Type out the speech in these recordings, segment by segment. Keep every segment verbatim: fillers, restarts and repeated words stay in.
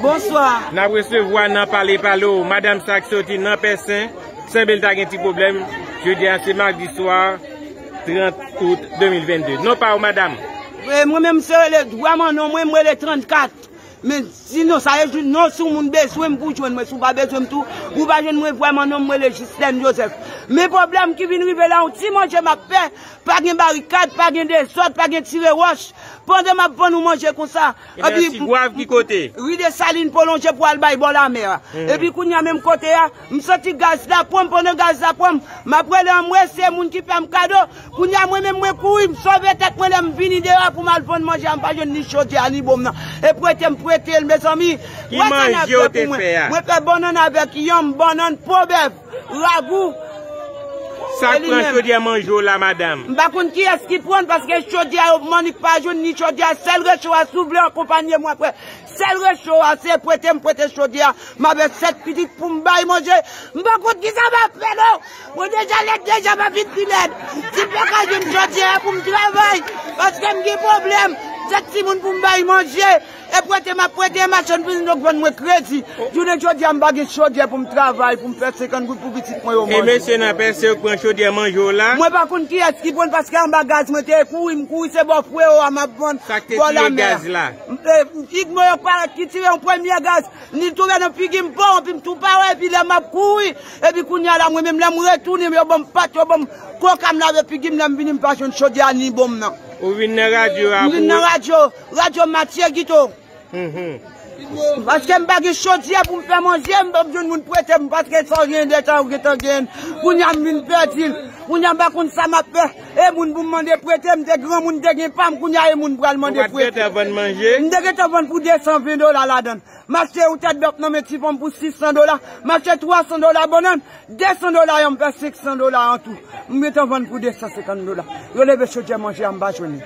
Bonswa. N ap resevwa nan Pale Palo, madanm sa k soti nan Pèsen, sanble l ta gen ti pwoblèm. Jodi a se madi swa, trant out de mil vennde. Non pa w, madanm? E, mwen menm se rele vrèman non mwen, mwen rele trannkat. Men sinon, sa e jou non, si w moun bezwen m pou w jwenn mwen, si w pa bezwen m tou, ou pa jwenn mwen vrèman non, mwen rele Jislèn Jozèf. Men pwoblèm ki vin rive la, yon ti manje m ap fè, pa gen barikad, pa gen dezòd, pa gen tire wòch. Pandan m ap vann ou manje konsa, Ebyen, epi Tigwav ki kote? Ri Desalin pwolonje pou al bay bò lamè a. Epi kounye a menm kote a, m santi gaz la pran m, pandan gaz la pran m, m ap rele anmwe, se moun ki fè m kado. Kounye a mwen menm mwen kouri, m sove tèt mwen lè m vini deyò pou m al vann manje a, m pa jwenn ni chodyè a ni bonm nan. E prete m prete l, mezanmi. Ki manje w te fè a? Mwen fè bannann avèk yanm, bannann, po bèf, ragou. Sa k pran chodyè manje w la, madanm? M pa konn kiyès ki pran l, paske chodyè yo mannik pa jwenn ni chodyè, sèl recho a, si w vle akonpanye mwen apre. Sèl recho a, se prete m prete chodyè a. M avèk sèt pitit pou m bay manje. M pa konn kisa m ap fè non. Mwen deja lèd, deja m ap vin pi lèd. Si m pa ka jwenn chodyè a pou m travay, paske m gen pwoblèm. Sèt timoun pou m bay manje. E prete m ap prete, machann vin donk vann mwen kredi. Jounen jodi a m pa gen chodyè pou m travay, pou m fè senkant goud pou pitit mwen yo manje. E mesye nan Pèsen yo k pran chodyè manje w la? Mwen pa konn kiyès ki pran l, paske anba gaz mwen te kouri, m kouri se bò Fwewo a m ap vann, bò lamè a. Sa k te tire gaz la? M, e, Igno yo k pa, ki tire yon premye gaz, li tonbe nan figi m fò, epi m tou pa wè, epi lè m ap kouri, epi kounye a la, mwen menm lè m retounen, yo ban m pat, yo ban m koka, m lave figi m, lè m vini, m pa jwenn chodyè a ni bonm nan. Ou vin nan radyo a pou... M vin nan radyo, radyo Matye Gito. Paske m pa gen chodyè pou m fè manje, m p ap jwenn moun prete m, paske sa w genyen deja ou gentan genyen. Kounye a m vin pèdi l. Kounye a m pa konn sa m ap fè. E moun pou m mande prete, m te granmoun, m te gen pa m, kounye a e moun pral mande prete. Ou pa t gentan vann manje? M te gentan vann pou de san ven dola ladan l. M achte yon tèt bèf nan men ti fanm pou sis san dola. M achte twa san dola bannann. De san dola yo, m fè senk san dola an tou. M gentan vann pou de san senkant dola. Yo leve chodyè manje a, m pa jwenn li.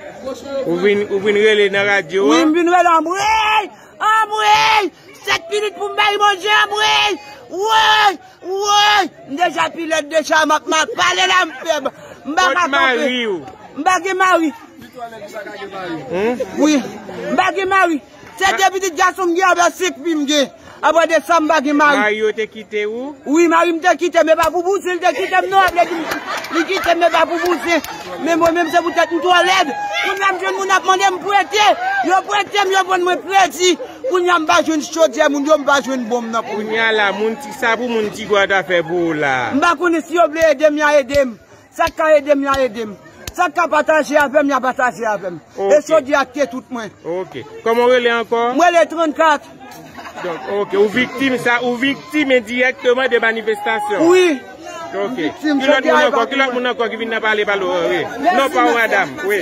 Ou vin, ou vin rele nan radyo a? Wi, m vin rele, anmwey! Anmwey! Sèt pitit pou m bay manje, anmwey! Woy! Woy! M deja pi lèd deja, m ap mal pale la, m fèb. M pa ka kanpe. Kot mari w? M pa gen mari. Wi. M pa gen mari. Se de pitit gason m gen avèk senk fi m gen. Apre de sa, m pa gen mari. Mari w te kite w? Wi, mari m te kite m, e pa pou bouzen l te kite m non, vle di li kite m, e pa pou bouzen. Men mwen menm, se poutèt m twò lèd. Kounye a m jwenn moun ap mande m prete. Yo prete m, yo vann mwen kredi. Kounye a m pa jwenn chodyè moun yo, m pa jwenn bonm nan pou yo. Kounye a la, moun ti, sa pou moun Tigwav ta fè pou ou la? M pa konnen, si yo vle ede m, y a ede m. Sa k ka ede m, y a ede m. Sa k ka pataje avè m, y a pataje avè m. E chodyè a k te tout mwen. Ok. Kòman w rele ankò? Mwen rele trannkat. Donk, ok, ou viktim sa, ou viktim endirèkteman de manifestasyon. Wi. Ok. Ki lòt moun ankò, ki lòt moun ankò ki vin nan Pale Palo a, wi. Non pa w, madanm, wi.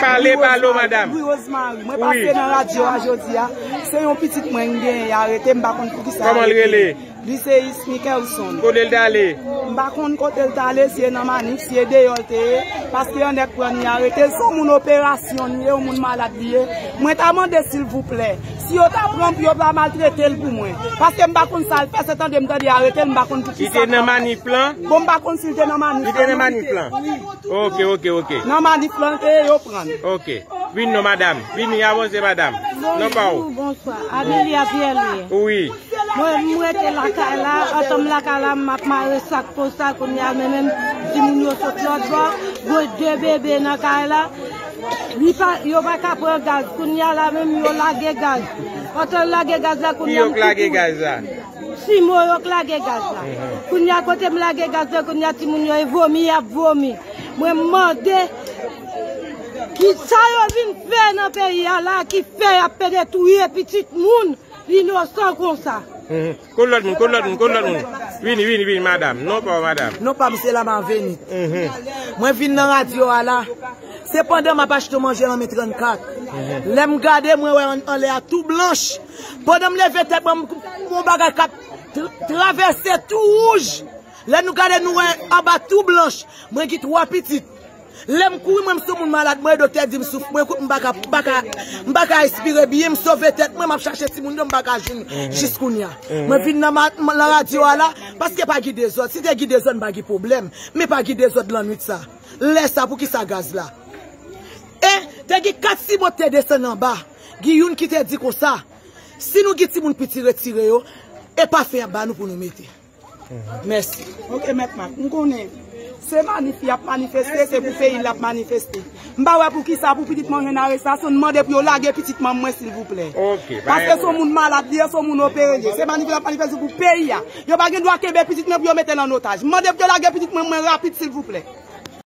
Pale Palo, madanm. Wi, Rosemary, mwen pase nan radyo a jodi a. Se yon pitit mwen m genyen, y arete, m pa konn poukisa y arete l. Kòman l rele? Li se Is Mickelson. Kote l t ale? M pa konn kote l t ale, si e nan Manif, si e deyò l te ye, paske yon nèg pran n, li arete l, se yon moun operasyon li ye, yon moun malad li ye. Mwen ta mande silvouplè, si yo ta pran l pou yo ta maltrete l pou mwen, paske m pa konn sa l fè, se tande m tande arete l, m pa konn pou kisa. Li te nan Manif lan? Bon, m pa konn si l te nan Manif lan. Li te nan Manif lan? Wi. Ok, ok, ok. Nan Manif lan l te ye, yo pran l. Ok. Vin non, madanm. Vini, avanse, madanm. Non pa w. Bonjou, bonswa. Amelia Pierre li ye. Wi. Mwen, m rete lakay la, antan m lakay la, m ap mare sak konsa, kounye a, men menm timoun yo sot lòt bò, gen de bebe nan kay la. Li pa, yo pa ka pran gaz, kounye a la menm, yo lage gaz. Antan yo lage gaz la, kounye a, m kouri. Ki yo k lage gaz la? Simo yo k lage gaz la. Kounye a, kote m lage gaz la, kounye a, timoun yo, e vomi, y ap vomi. Mwen mande, ki sa yo vin fè nan peyi a la, ki fè y ap pede touye pitit moun inosan konsa? Kot lòt moun, kot lòt moun, kot lòt moun? Vini, vini, vini, madanm. Non pa w, madanm. Non pa m, se Lama Venit. Mwen vin nan radyo a la. Se pandan m ap achte manje nan men trannkat. Lè m gade, mwen wè an, anlè a tou blanch. Pandan m leve tèt mwen, m, m wè yon bagay k ap tra-, travèse tou wouj. Lè nou gade, nou wè anba tou blanch. Mwen gen twa pitit. Lè m kouri, mwen, m se yon moun malad, mwen, doktè di m souf mwen kout, m pa ka, m pa ka, m pa ka respire byen, m sove tèt mwen, m ap chache timoun yo, m pa ka jwenn jis kounye a. Mwen vin nan ma-, nan radyo a la, paske pa gen dezòd. Si te gen dezòd, m pa gen pwoblèm. Men pa gen dezòd lannwit sa. Lè sa, poukisa gaz la? E te gen kat simo te desann anba. Gen youn ki te di konsa, Si nou gen timoun piti, retire yo, e pa fè y ap ba nou pou nou mete. Mèsi. Ok, Mèt Mak, m konnen se manif y ap manifeste, se pou peyi l ap manifeste. M pa wè pou kisa pou pitit mwen jwenn arestasyon, n mande pou yo lage pitit manman mwen silvouplè. Paske se yon moun malad li ye, se yon moun opere li ye. Se manif y ap manifeste pou peyi a. Yo pa gen dwa kenbe pitit mwen pou yo mete l an otaj. M mande pou yo lage pitit mwen mwen rapid silvouplè.